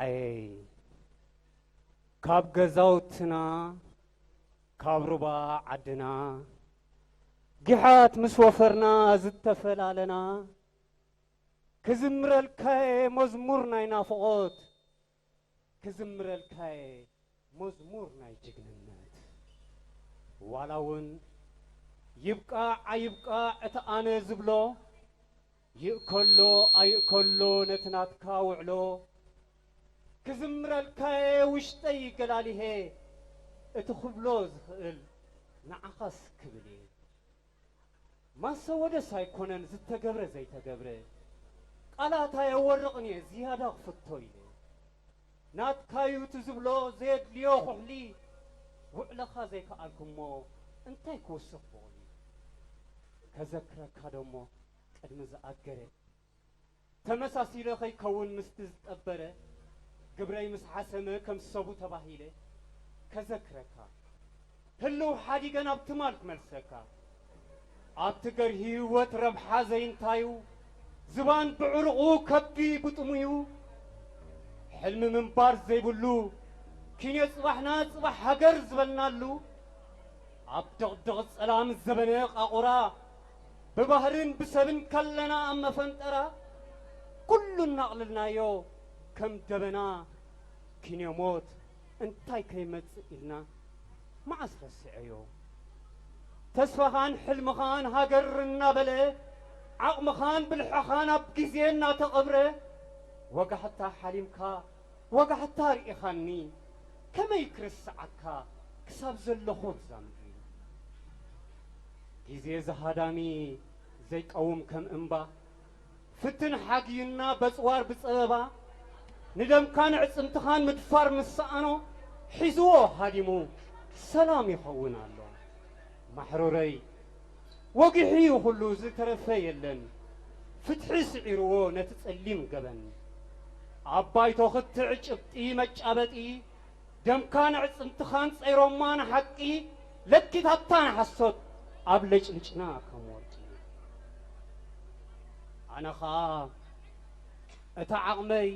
ኣይ፣ ካብ ገዛውትና፣ ካብ ሩባ ዓድና፣ ጊሓት ምስ ወፈርና ዝተፈላለና፣ ክዝምረልካየ መዝሙር ናይ ናፍቖት፣ ክዝምረልካየ መዝሙር ናይ ጅግንነት። ዋላ እውን ይብቃዕ ኣይብቃዕ እቲ ኣነ ዝብሎ፣ ይእከሎ ኣይእከሎ ነቲ ናትካ ውዕሎ፣ ክዝምረልካየ ውሽጠይ ገላሊሄ፣ እቲ ክብሎ ዝኽእል ንዓኻስ ክብል እየ። ማሰ ወደስ ኣይኮነን ዝተገብረ ዘይተገብረ፣ ቃላት ኣየወርቕን እየ ዝያዳ ክፍቶ ኢለ። ናትካዩ እቲ ዝብሎ ዘየድልዮ ኩሕሊ፣ ውዕለኻ ዘይከኣልኩሞ እንታይ ክውስኽ ብቑሊ። ከዘክረካ ደሞ ቅድሚ ዝኣገረ፣ ተመሳሲለ ከይከውን ምስቲ ዝጠበረ፣ ግብረይ ምስ ሓሰመ ከም ሰቡ ተባሂለ። ከዘክረካ ህልው ሓዲገ ናብ ትማል ክመልሰካ። ኣብቲ ገርሂ ህይወት ረብሓ ዘይንታዩ፣ ዝባን ብዕሩቑ ከብዲ ብጥሙዩ፣ ሕልሚ ምንባር ዘይብሉ፣ ኪንዮ ጽባሕና ጽባሕ ሃገር ዝበልናሉ፣ ኣብ ድቕድቕ ጸላም ዘበነ ቃቑራ፣ ብባህርን ብሰብን ከለና ኣብ መፈንጠራ፣ ኩሉ እናቕልልናዮ ከም ደበና፣ ኪንዮ ሞት እንታይ ከይመጽእ ኢልና መዓስ ረሲዐዮ? ተስፋኻን ሕልምኻን ሃገር እናበለ፣ ዓቕምኻን ብልሕኻን ኣብ ግዜ እናተቐብረ፣ ወጋሕታ ሓሊምካ፣ ወጋሕታ ርኢኻኒ፣ ከመይ ክርስዓካ ክሳብ ዘለኹ ኣብዛ ምድሪ። ግዜ ዝሃዳሚ ዘይቀውም ከም እምባ፣ ፍትን ሓግዩና በጽዋር ብጸበባ፣ ንደምካን ኣዕጽምትኻን ምድፋር ምስ ሰኣኖ፣ ሒዝዎ ሃዲሙ ሰላም ይኸውን ኣሎ። ማሕሮረይ ወጊሑ እዩ ኩሉ፣ ዝተረፈ የለን። ፍትሒ ስዒርዎ ነቲ ጸሊም ገበን። ኣብ ባይቶ ክትዕ ጭብጢ መጫበጢ፣ ደምካን ኣዕጽምትኻን ጸይሮማ ንሓቂ፣ ለኪታታ ንሓሶት ኣብ ለጭልጭና ከም ወርቂ። ኣነ ኸኣ እታ ዓቕመይ፣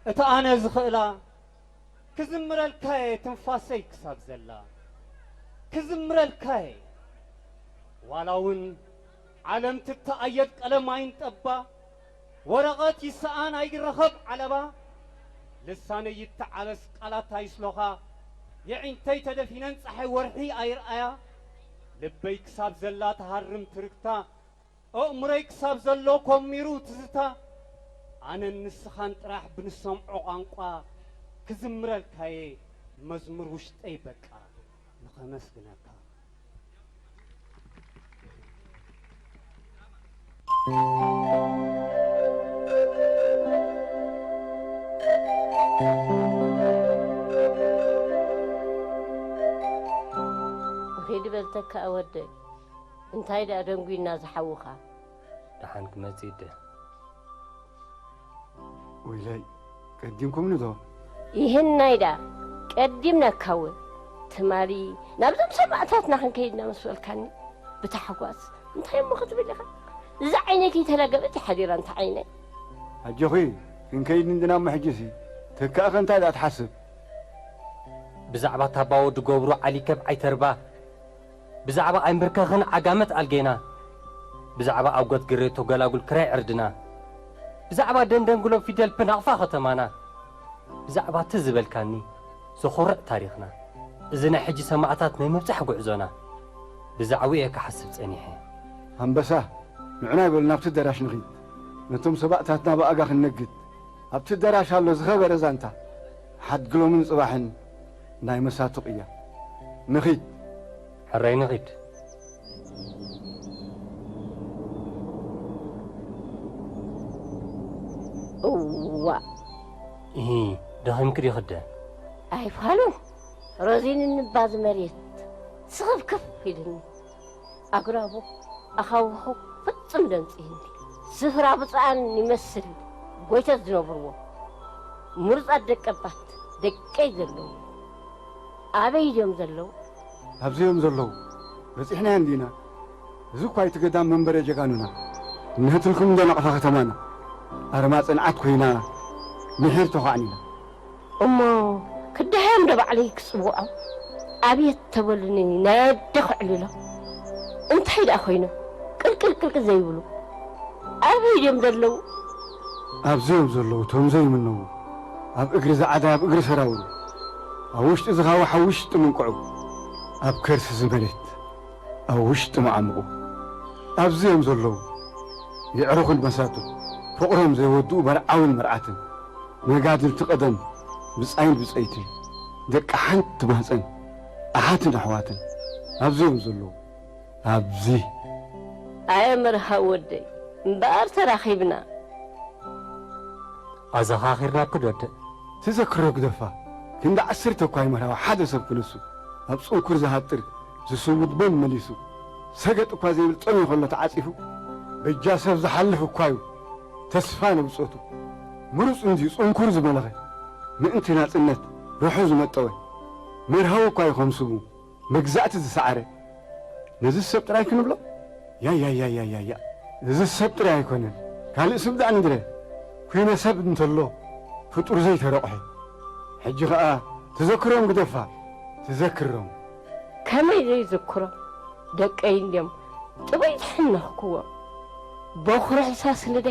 እታ ኣነ ዝኽእላ፣ ክዝምረልካየ ትንፋሰይ ክሳብ ዘላ፣ ክዝምረልካየ። ዋላ እውን ዓለም ትተኣየድ ቀለም ኣይንጠባ፣ ወረቐት ይሰኣን ኣይረኸብ ዓለባ፣ ልሳነይ ይተዓበስ ቃላት ኣይስሎኻ፣ የዒንተይ ተደፊነን ጸሓይ ወርሒ ኣይርኣያ፣ ልበይ ክሳብ ዘላ ትሃርም ትርክታ፣ ኣእምሮይ ክሳብ ዘሎ ኮሚሩ ትዝታ፣ ኣነን ንስኻን ጥራሕ ብንሰምዖ ቋንቋ ክዝምረልካየ መዝሙር ውሽጠይ በቃ ንኸመስግነካ። ኺድ በል ተካ ወደይ፣ እንታይ ደኣ ደንጒና ዝሓውኻ? ደሓን ክመጽእ እደ። ወይለይ፣ ቀዲምኩምኒ ዶ? ይህናይ ደኣ ቀዲምናካ እውን። ትማሊ ናብዞም ሰማእታትና ክንከይድ ኢና ምስ በልካኒ፣ ብታሕጓስ እንታይ እሞ ክትብል ኢኻ? እዛ ዓይነይ ከይተላገበት እያ ሓዲራ፣ እንተ ዓይነይ። ኣጆኺ፣ ክንከይድ እንድና እሞ ሕጂሲ፣ ተካእኸ እንታይ ደኣ ትሓስብ? ብዛዕባ ታባዎ ድገብሩ ዓሊ ከብዓይ ተርባ፣ ብዛዕባ ኣይምርከኽን ዓጋመት ኣልጌና፣ ብዛዕባ ኣጎት ግሬቶ ገላጉል ክራይ ዕርድና፣ ብዛዕባ ደንደንግሎ ፊደል ብናቕፋ ከተማና፣ ብዛዕባ እቲ ዝበልካኒ ዘኹርዕ ታሪኽና፣ እዚ ናይ ሕጂ ሰማእታት ናይ ምብጻሕ ጉዕዞና፣ ብዛዕባኡ እየ ክሓስብ ጸኒሐ። ኣንበሳ፣ ንዑና ይበል ናብቲ ኣዳራሽ ንኺድ። ነቶም ሰባእታትና ብኣጋ ክንነግድ። ኣብቲ ኣዳራሽ ኣሎ ዝኸበረ ዛንታ። ሓድግሎምን ጽባሕን ናይ መሳቱ ቅያ። ንኺድ። ሕራይ ንኺድ። እዋእ። እሂ፣ ደኺምኪ ዲኺ ኣደ? ኣይፋሉን። ረዚንኒ እባ እዚ መሬት። ስኽፍክፍ ኢሉኒ። ኣግራቡ፣ ኣኻውሑ ፍጹም ደንጽዩኒ። ስፍራ ብጻኣን ይመስል ጎይተት ዝነብርዎ። ምሩጻት ደቀባት ደቀይ ዘለዉ። ኣበይ ድዮም ዘለዉ? ኣብዚ እዮም ዘለዉ። በጺሕናዮ እንዲና። እዚ እኳ እቲ ገዳም መንበሪ ጀጋኑና። እነሀትልኩም እንዶ ናቕፋ ከተማና። ኣርማ ጽንዓት ኮይና፣ ምሒር ተዃዕኒላ። እሞ ክደሃዮም ዶ ባዕለይ ክጽውዖም? ኣብየት ተበሉኒ ናይ ኣደ ክዕልሎ። እንታይ ደኣ ኮይኖም? ቅልቅል ቅልቅል ዘይብሉ። ኣበይ ድዮም ዘለዉ? ኣብዚ እዮም ዘለዉ፣ እቶም ዘይምነዉ። ኣብ እግሪ ዛዕዳ፣ ኣብ እግሪ ሰራውሩ። ኣብ ውሽጢ ዝኻወ ሓዊ ውሽጢ ምንቅዑ። ኣብ ከርሲ እዚ መሬት፣ ኣብ ውሽጢ መዓሙቑ። ኣብዚ እዮም ዘለዉ። የዕሩኽን መሳቱን፣ ፍቕሮም ዘይወድኡ መርዓውን መርዓትን። መጋድልቲ ቀደም፣ ብጻይን ብጸይትን፣ ደቂ ሓንቲ ማህጸን፣ ኣሓትን ኣሕዋትን፣ ኣብዚ እዮም ዘለዉ። ኣብዚ። ኣየ መርሃዊ ወደይ፣ እምበኣር ተራኺብና። ኣዘኻኺርና ክዶ ኣደ? ትዘክሮ ግደፋ፣ ክንዲ ዓሰርተ እኳ ይመርሃዊ ሓደ ሰብ ክነሱ፣ ኣብ ጽንኩር ዝሃጥር፣ ዝስውድ መን መሊሱ፣ ሰገጥ እኳ ዘይብል ጸምዩ ከሎ ተዓጺፉ፣ በጃ ሰብ ዝሓልፍ እኳ እዩ ተስፋ ንብጾቱ። ምሩጽ እንድዩ ጽንኩር ዝመለኸ፣ ምእንቲ ናጽነት ርሑ ዝመጠወ፣ መርሃዊ እኳ እዩ ከም ስሙ መግዛእቲ ዝሰዓረ። ነዚ ሰብ ጥራይ ክንብሎ? ያያያያያያ፣ እዚ ሰብ ጥራይ ኣይኮነን፣ ካልእ ስም ደኣ ንድረ። ኩነ ሰብ እንተሎ ፍጡር ዘይተረቑሐ። ሕጂ ኸኣ ትዘክሮም ግደፋ፣ ትዘክሮም። ከመይ ዘይዝክሮም? ደቀይ እንድዮም ጥበይ ዝሕነኽክዎም። በኹሪ ሕሳስ ልደ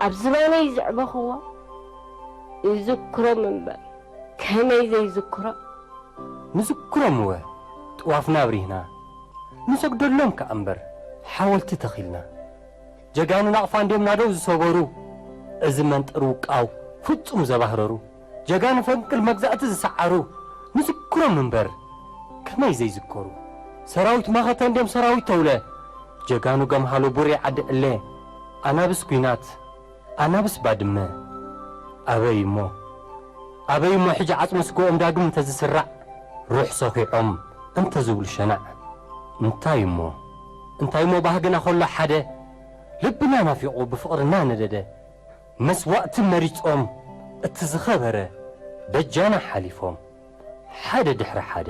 ኣብ ዝባነይ ዘዕበኽዎ። ይዝክሮም እምበር ከመይ ዘይዝክሮም? ንዝክሮም እወ ጥዋፍና ኣብሪህና፣ ንሰግደሎም ከኣ እምበር ሓወልቲ ተኺልና። ጀጋኑ ናቕፋ እንድዮም ናደው ዝሰበሩ፣ እዚ መንጥር ውቃው ፍጹም ዘባህረሩ። ጀጋኑ ፈንቅል መግዛእቲ ዝሰዓሩ፣ ንዝክሮም እምበር ከመይ ዘይዝከሩ። ሰራዊት መኸተ እንድዮም ሰራዊት ተውለ፣ ጀጋኑ ገምሃሎ ቡሬ ዓዲ ዕለ፣ ኣናብስ ኲናት፣ ኣናብስ ባድመ። ኣበይ እሞ፣ ኣበይ እሞ ሕጂ ዓጽሚ ስግኦም ዳግም እንተዝስራዕ፣ ሩሕ ሰኺዖም እንተዝብሉ ሸናዕ። እንታይ እሞ፣ እንታይ እሞ ባህግና ከሎ ሓደ፣ ልብና ናፊቑ ብፍቕሪ እናነደደ፣ መስዋእቲ መሪጾም እቲ ዝኸበረ በጃና ሓሊፎም። ሓደ ድሕሪ ሓደ።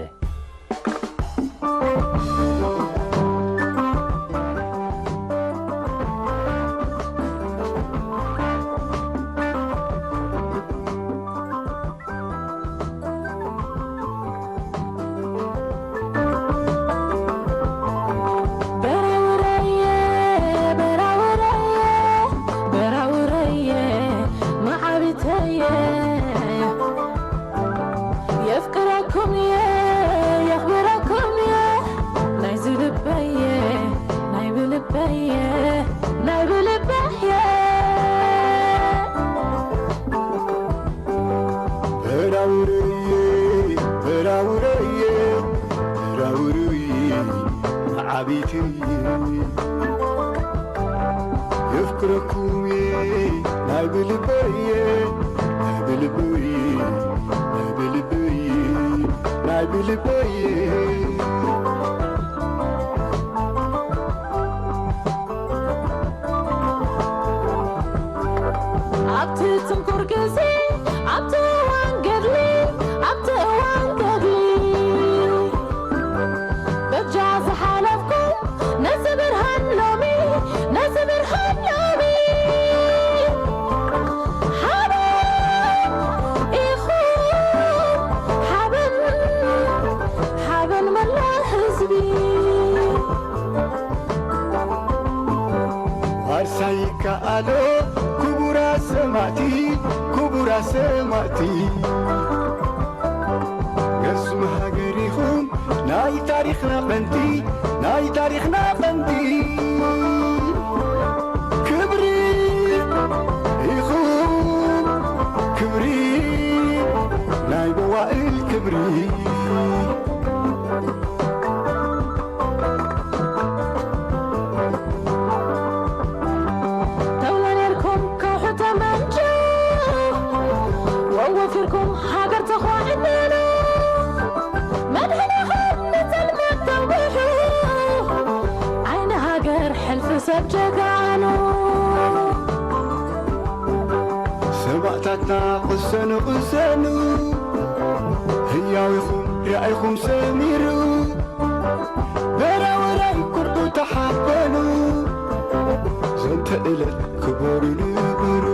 በራውረየ፣ በራውረየ፣ በራውረየ፣ መዓቢተየ። የፍቅረኩም እየ፣ የኽብረኩም እየ፣ ናይ ዝልበየ፣ ናይ ብልበየ፣ ናይ ብልበየ። በራውረየ፣ በራውረየ፣ በራውረየ፣ መዓቢትየ። የፍቅረኩም እየ፣ ናይ ብልበየ፣ ናይ ብልበየ፣ ናይ ብልበየ፣ ናይ ብልበየ። ኣብቲ ጽንኩር ግዜ፣ ኣብቲ እዋን ገድሊ፣ ኣብቲ እዋን ገድሊ፣ በጃ ዝሓለፍኩም፣ ነዚ ብርሃን ሎሚ፣ ነዚ ብርሃን ሎሚ፣ ሓበን ኢኹም፣ ሓበን፣ ሓበን መላእ ህዝቢ። ዋርሳይ ይከኣሎ ክቡራት ሰማእቲ፣ ክቡራት ሰማእቲ። ገሱም ሃገር ኢኹም ናይ ታሪኽና ቀንዲ፣ ናይ ታሪኽና ቀንዲ። ክብሪ ኢኹም ክብሪ፣ ናይ መዋእል ክብሪ። ተውለ ኔርኩም ከውሒ ተመንጩ፣ ወወፊርኩም ሃገር ተዃዕነኑ። መድሕንኹም ንጸልማት ተውግሑ፣ ዓይኒ ሃገር ሕልፊ ሰብ ጀጋኑ። ሰማእታትና ቅሰኑ፣ ቅሰኑ፣ ህያው ኢኹም፣ ርኣይኹም ሰሚሩ። በራውራይ ቁርጡ ተሓበኑ፣ ዘንተ ዕለት ክበሩ ንበሩ።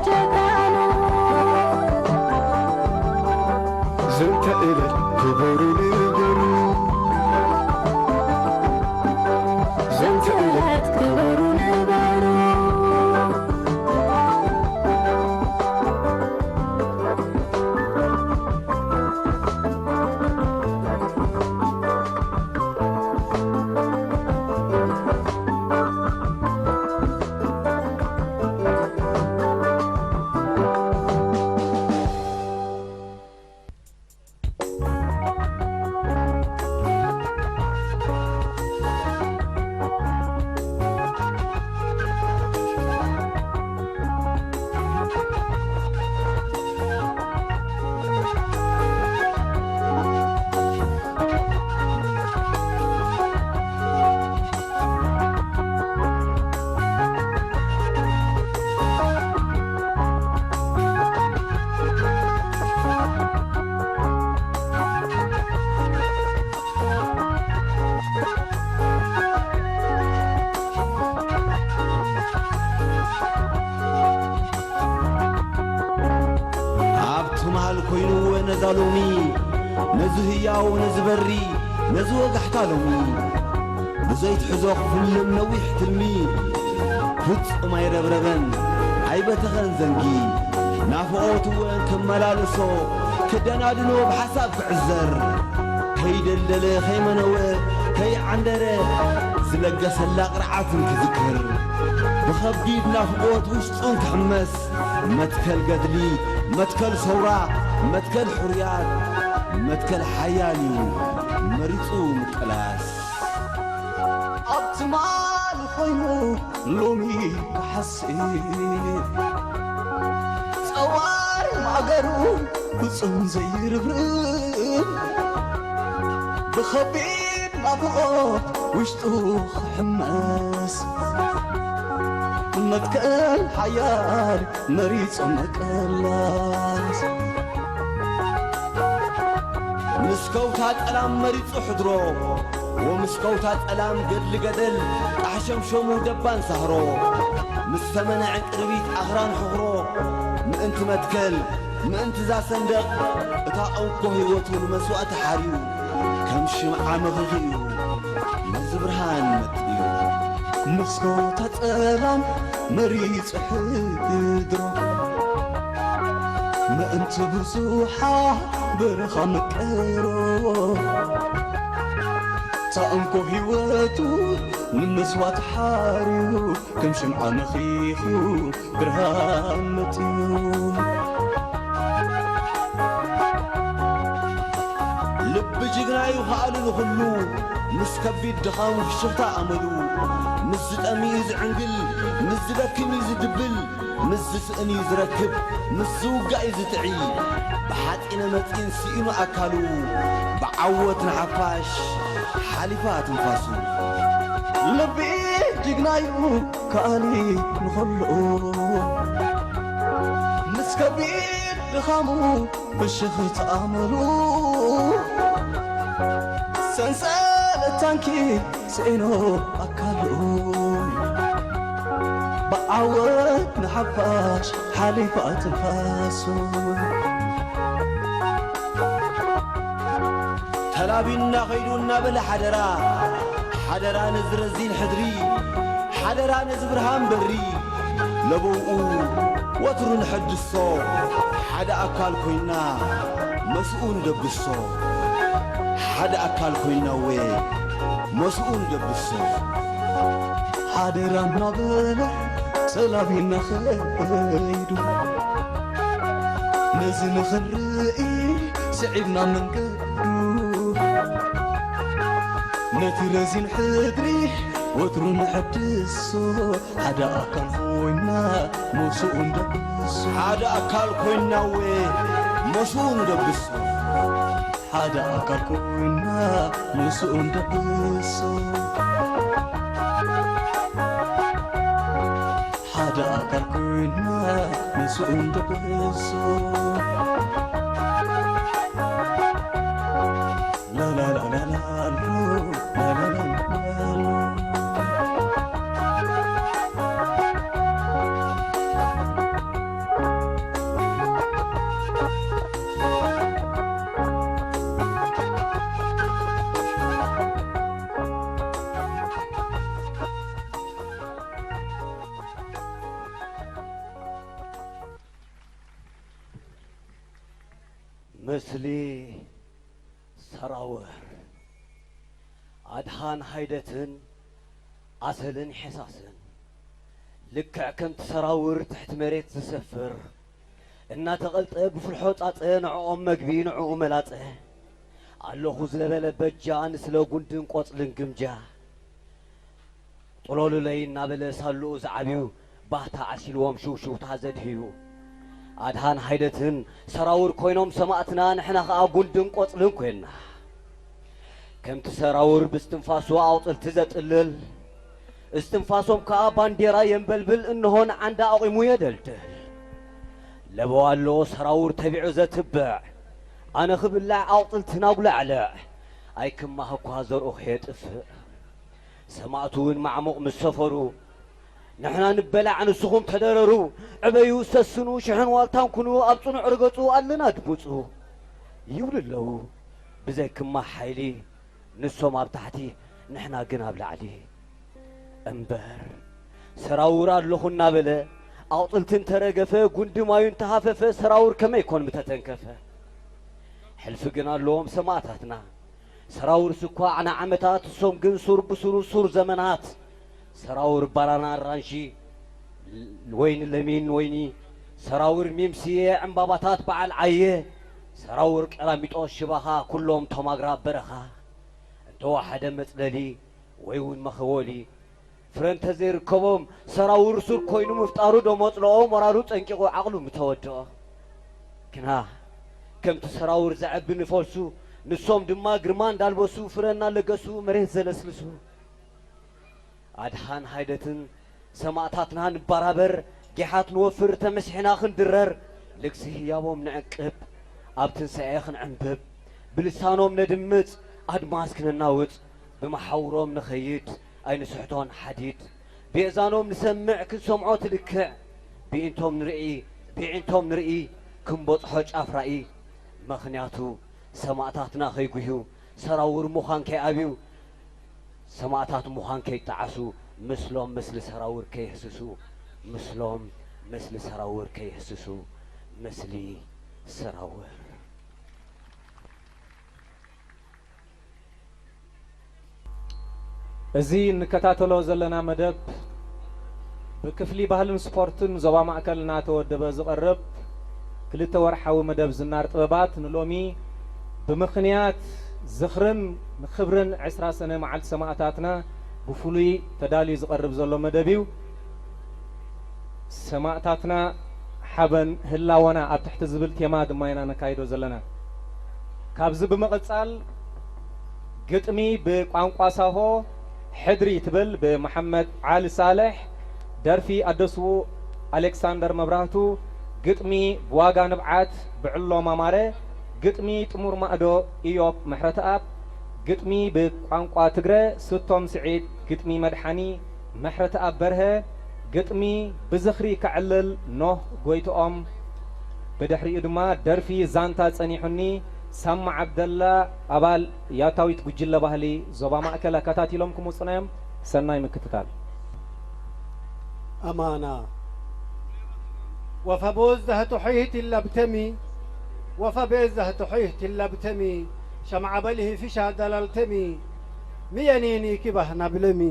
ጀጋኑ። ዝንተ ዕለት ክበሩ ንበሩ። ዝንተ ዕለት ክበሩ ንበሩ። ኣብ ትማል ኮይንዎ ነዛ ሎሚ፣ ነዚ ህያው፣ ነዚ በሪ፣ ነዚ ወጋሕታ ሎሚ። ብዘይትሕዞ ክፍልም ነዊሕ ትልሚ፣ ፍጹም ኣይረብረበን፣ ኣይበተኸን ዘንጊ። ናፍቖት እወ እንክመላለሶ፣ ክደናድኖ ብሓሳብ ክዕዘር። ከይደልደለ፣ ከይመነወ፣ ከይዓንደረ፣ ዝለገሰላ ቅርዓት እንክዝክር። ብኸቢድ ናፍቖት ውሽጡ እንክሕመስ፣ መትከል ገድሊ፣ መትከል ሰውራ፣ መትከል ሕሩያት፣ መትከል ሓያል እዩ መሪጹ ምቅላስ። ኣብ ትማል ኮይኑ ሎሚ ክሓስብ፣ ጸዋር ማእገሩ ፍጹም ዘይርብርብ፣ ብኸቢድ ናፍቖት ውሽጡ ክሕመስ፣ መትከል ሓያል መሪጹ ምቅላስ። ምስ ከውታ ጠላም መሪጹ ሕድሮ፣ ወምስ ከውታ ጠላም ገድሊ ገደል፣ ቃሕሸምሸሙ ደባን ሳህሮ፣ ምስ ሰመነ ዕንቅርቢት ኣኽራን ሕኽሮ፣ ምእንቲ መትከል፣ ምእንቲ እዛ ሰንደቕ፣ እታ እንኮ ህይወቱ ንመስዋእቲ ሓርዩ፣ ከም ሽምዓ መኺኺ እዩ ነዚ ብርሃን መጥዩ። ምስ ከውታ ጠላም መሪጹ ሕድሮ፣ ምእንቲ ብዙሓ በረኻ ምቅሮ፣ እታ እንኮ ህይወቱ ንምስዋት ሓርዩ፣ ከም ሽምዓ መኺኹ ብርሃን መጥዩ። ልቢ ጅግናዩ ከኣሉ ንኹሉ፣ ምስ ከቢድ ድኻሙ ፍሽኽታ ኣመሉ፣ ምስ ዝጠሚ እዩ ዝዕንግል፣ ምስ ዝደክም እዩ ዝድብል፣ ምስ ዝስእን እዩ ዝረክብ፣ ምስ ዝውጋእ እዩ ዝጥዒ። ብሓጺነ መጺን ስኢኑ ኣካሉ፣ ብዓወት ንሓፋሽ ሓሊፋ ትንፋሱ። ልቢ ጅግናዩ ከኣሊ ንኹሉ፣ ምስ ከቢድ ድኻሙ ብሽኽቲ ኣመሉ፣ ሰንሰለት ታንኪ ስዒኑ ኣካሉ፣ ብዓወት ንሓፋሽ ሓሊፋ ትንፋሱ። ተላቢና ኸይዱ እናበለ ሓደራ፣ ሓደራ ነዚ ረዚን ሕድሪ፣ ሓደራ ነዚ ብርሃን በሪ። ለበውኡ ወትሩ ንሐድሶ፣ ሓደ ኣካል ኮይና መስኡ ንደብሶ። ሓደ ኣካል ኮይና እወ መስኡ ንደብሶ። ሓደራ እናበለ ተላቢና ኸይዱ፣ ነዚ ንኽንርኢ ስዒብና መንገዱ። ነቲ ረዚን ሕድሪ ወትሩ ንሐድሶ፣ ሓደ ኣካል ኮይና መስኡ ንደብሶ። ሓደ ኣካል ኮይና እወ መስኡ ንደብሶ። ሓደ ኣካል ኮይና መስኡ ንደብሶ። ሓደ ኣካል ኮይና መስኡ ንደብሶ። ላላላላላሎ፣ ላላላላሎ። ምስሊ ሰራውር ኣድሃን ሃይደትን ኣሰልን ሐሳስን ልክዕ ከምቲ ሰራውር ትሕቲ መሬት ዝሰፍር እናተቐልጠ ብፍልሖ ጻጸ ንዕኦም መግቢ ንዕኡ መላጸ ኣለኹ ዝለበለ በጃ ንስለ ጉንድን ቆጽልን ግምጃ ጥሎሉለይ እናበለ ሳልኡ ዝዓብዩ ባህታ ዓሲልዎም ሽውሽውታ ዘድህዩ ኣድሃን ሃይደትን ሰራውር ኮይኖም ሰማእትና ንሕና ኸኣ ጉንድን ቆጽልን ኮይንና ከምቲ ሰራውር ብስትንፋሱ ኣውጽልቲ ዘጥልል እስትንፋሶም ከኣ ባንዴራ የንበልብል እንሆን ዓንዳ ኣቑሙ የደልድል ለበዋ ኣሎ ሰራውር ተቢዑ ዘትብዕ ኣነ ክብላዕ ኣውጽልቲ ናጉላዕልዕ ኣይክማህ እኳ ዘርኡ ከየጥፍእ ሰማእቱ እውን ማዕሙቕ ምስ ሰፈሩ ንሕና ንበላዕ ንስኹም ተደረሩ ዕበዩ ሰስኑ ሽሕን ዋልታን ኩኑ ኣብ ጽኑዕ ርገጹ ኣለና ድምጹ ይብሉ ኣለዉ ብዘይ ክማህ ሓይሊ ንሶም ኣብ ታሕቲ ንሕና ግን ኣብ ላዕሊ እምበር ሰራውር ኣለኹ እናበለ ኣቑጽልቲ እንተረገፈ ጉንዲ ማዩ እንተሃፈፈ ሰራውር ከመይ ኮን ምተተንከፈ ሕልፊ ግን ኣለዎም ሰማእታትና ሰራውርስ እኳ ዓና ዓመታት እሶም ግን ሱር ብሱሩ ሱር ዘመናት ሰራውር ባራና ኣራንሺ ወይኒ ለሚን ወይኒ ሰራውር ሚምስየ ዕምባባታት በዓል ዓየ ሰራውር ቀላሚጦስ ሽባኻ ኩሎም ቶም ኣግራብ በረኻ እንተወሓደ መጽለሊ ወይ እውን መኸወሊ ፍረ እንተዘይርከቦም ሰራውር ሱር ኮይኑ ምፍጣሩ ዶ መጽልኦ ሞራሉ ጸንቂቑ ዓቕሉ ምተወድኦ ግና ከምቲ ሰራውር ዘዐቢ ንፈልሱ ንሶም ድማ ግርማ እንዳልበሱ ፍረ እናለገሱ መሬት ዘለስልሱ ኣድሓን ሃይደትን ሰማእታትና ንባራበር ጊሓት ንወፍር ተመስሒና ክንድረር ልግሲ ህያቦም ንዕቅብ ኣብ ትንሳኤ ክንዕንብብ ብልሳኖም ነድምጽ ኣድማስ ክነናውጽ ብመሓውሮም ንኸይድ ኣይንስሕቶን ሓዲድ ብየእዛኖም ንሰምዕ ክንሰምዖ ትልክዕ ብኢንቶም ንርኢ ብዒንቶም ንርኢ ክንበጽሖ ጫፍ ራኢ ምኽንያቱ ሰማእታትና ከይጉህዩ ሰራውር ምዃን ከይኣብዩ ሰማእታት ምዃን ከይጠዓሱ ምስሎም ምስሊ ሰራውር ከይህስሱ ምስሎም ምስሊ ሰራውር ከይህስሱ ምስሊ ሰራውር እዚ እንከታተሎ ዘለና መደብ ብክፍሊ ባህልን ስፖርትን ዞባ ማእከል እናተወደበ ዝቐርብ ክልተ ወርሓዊ መደብ ዝናር ጥበባት ንሎሚ ብምኽንያት ዝኽርን ንክብርን ዕስራ ሰነ መዓልቲ ሰማእታትና ብፍሉይ ተዳልዩ ዝቐርብ ዘሎ መደብ እዩ። ሰማእታትና ሓበን ህላወና ኣብ ትሕቲ ዝብል ቴማ ድማ ኢና ነካይዶ ዘለና። ካብዚ ብምቕጻል ግጥሚ ብቋንቋ ሳሆ ሕድሪ ትብል ብመሓመድ ዓሊ ሳልሕ፣ ደርፊ ኣደስዉ ኣሌክሳንደር መብራህቱ፣ ግጥሚ ብዋጋ ንብዓት ብዕሎም ኣማረ፣ ግጥሚ ጥሙር ማእዶ ኢዮብ ምሕረተኣብ፣ ግጥሚ ብቋንቋ ትግረ ስቶም ስዒድ፣ ግጥሚ መድሓኒ ምሕረተኣብ በርሀ፣ ግጥሚ ብዝኽሪ ከዕልል ኖህ ጎይትኦም፣ ብድሕሪኡ ድማ ደርፊ ዛንታ ጸኒሑኒ፣ ሳማ ዓብደላ ኣባል ያታዊት ጉጅለ ባህሊ ዞባ ማእከል ኣከታቲሎም ክመጹና እዮም። ሰናይ ምክትታል። ኣማና ወፈ ቦዝ ዘህትሑይህ ትለብተሚ ወፈ ቤዝ ዘህትሑይህ ትለብተሚ ሸምዓ በልህ ፊሻ ደላልተሚ ምየኒኒ ኪባህ ናብለሚ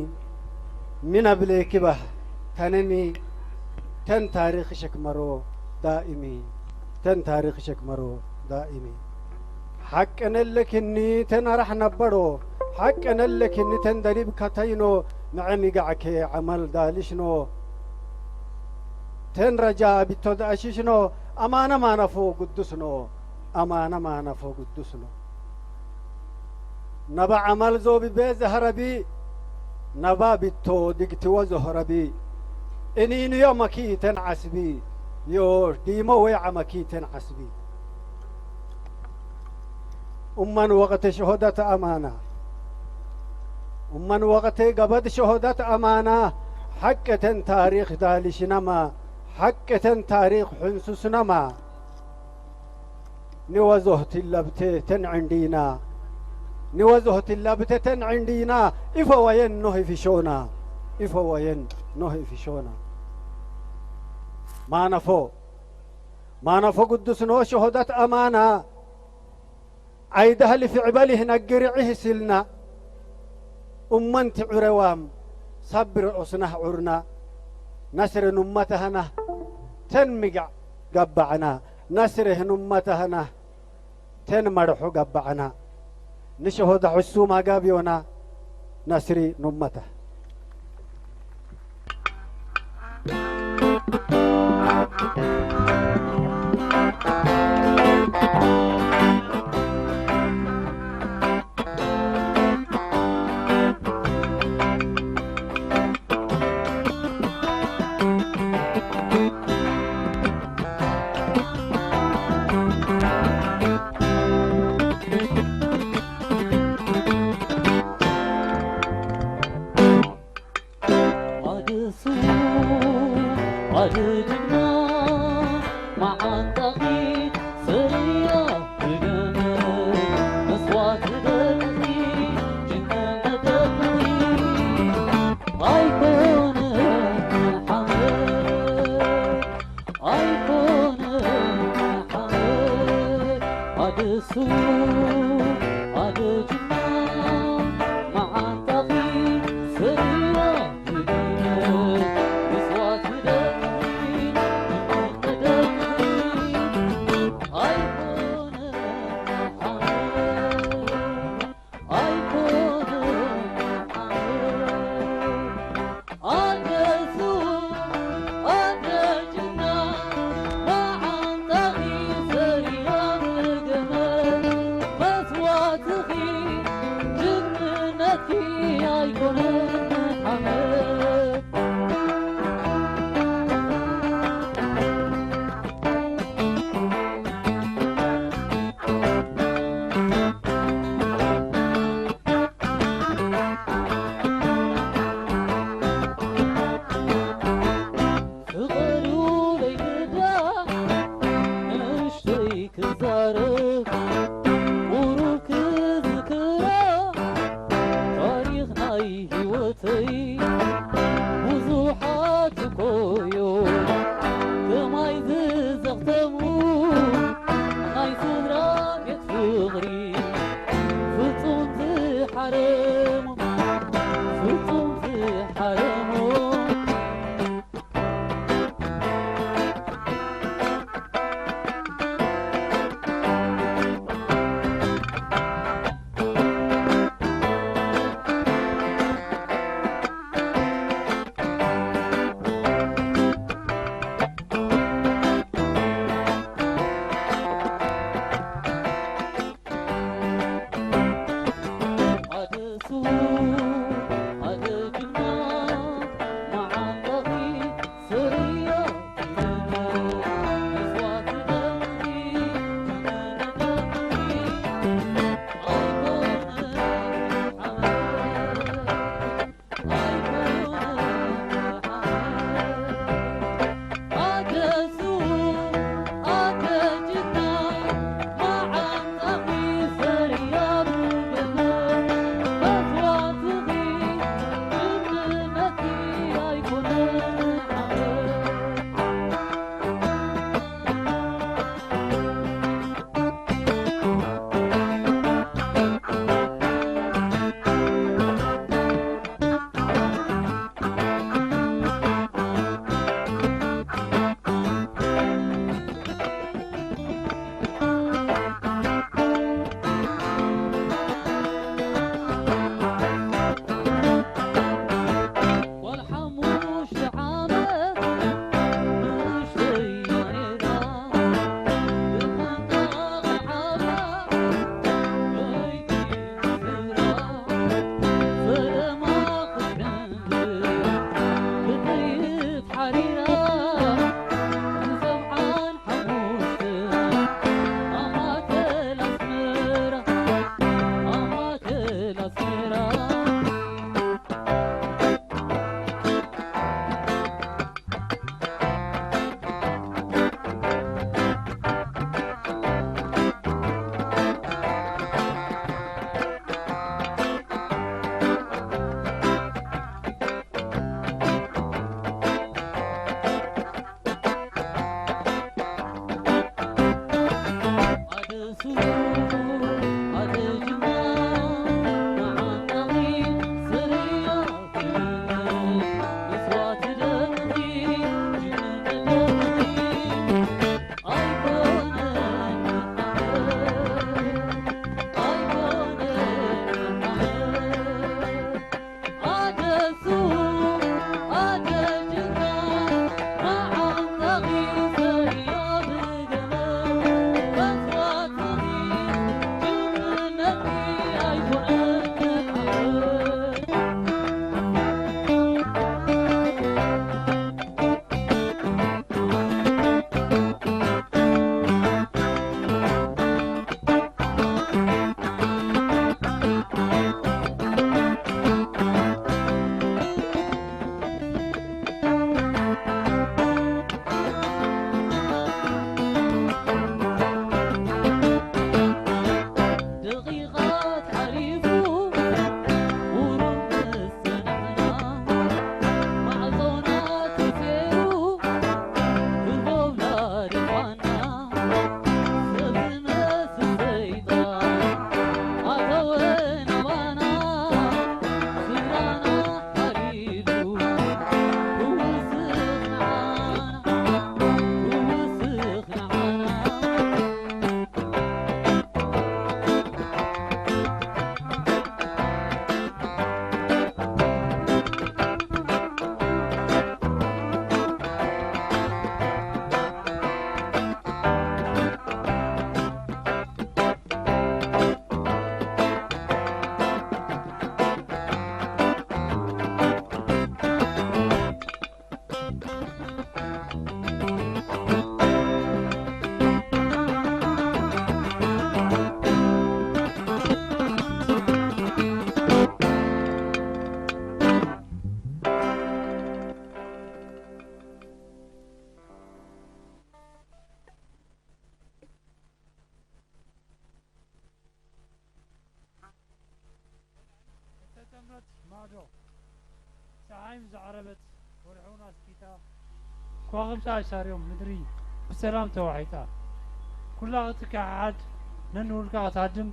ሚናብሌ ኪባህ ተነሚ ተን ታሪኽ ሸክመሮ ዳኢሚ ተን ታሪኽ ሸክመሮ ዳኢሚ ሓቀነለኪኒ ተናራሕ ነበሮ ሓቀነለኪኒ ተንደሪብ ከተይኖ ንዐሚጋዕከ ዐመል ዳልሽኖ ተንረጃ ቢቶ ዳእሽሽኖ ኣማነ ማነፎ ጉዱስኖ ኣማነ ማነፎ ጉዱስኖ ነባ ዐመል ዞብቤ ዘህረቢ ነባ ቢቶ ድግትወ ዞህረቢ እኒንዮ መኪተን ዐስቢ ዮ ዲሞ ወይ ዐመኪተን ዐስቢ ኡመን ወቅት ሸሆደት አማና ኡመን ወቅት ገበድ ሸሆደት አማና ሐቅ ተን ታሪክ ዳልሽነማ ሐቅ ተን ታሪክ ሕንሱስነማ ንወዞህ ትለብተ ተን ዕንዲና ንወዞህ ትለብተ ተን ዕንዲና ኢፈወየን ኖህ ኢፊሾና ኢፈወየን ኖህ ኢፊሾና ማነፎ ማነፎ ግዱስ ኖህ ሸሆደት አማና ኣይዳህሊ ፊዕበሊህ ነግርዒህ ሲልና፣ ኡመንቲ ዑረዋም ሳብሪ ዑስናህ ዑርና፣ ነስሪ ኑመታህናህ ተንሚጋዕ ገባዕና፣ ነስሪህ ኑመታህናህ ተንመርሑ ገባዕና፣ ንሸሆዳ ሕሱም ኣጋብዮና፣ ነስሪ ኑመታህ። እተጠምረት ማዶ፣ ጸሓይም ዝዓረበት፣ ወርሑ ናስኪታ፣ ከዋኽብቲ ኣሻርዮም፣ ምድሪ ብሰላም ተዋሒጣ። ኩላ ክትከሓሓድ፣ ነንውልቃ ክትሃድም፣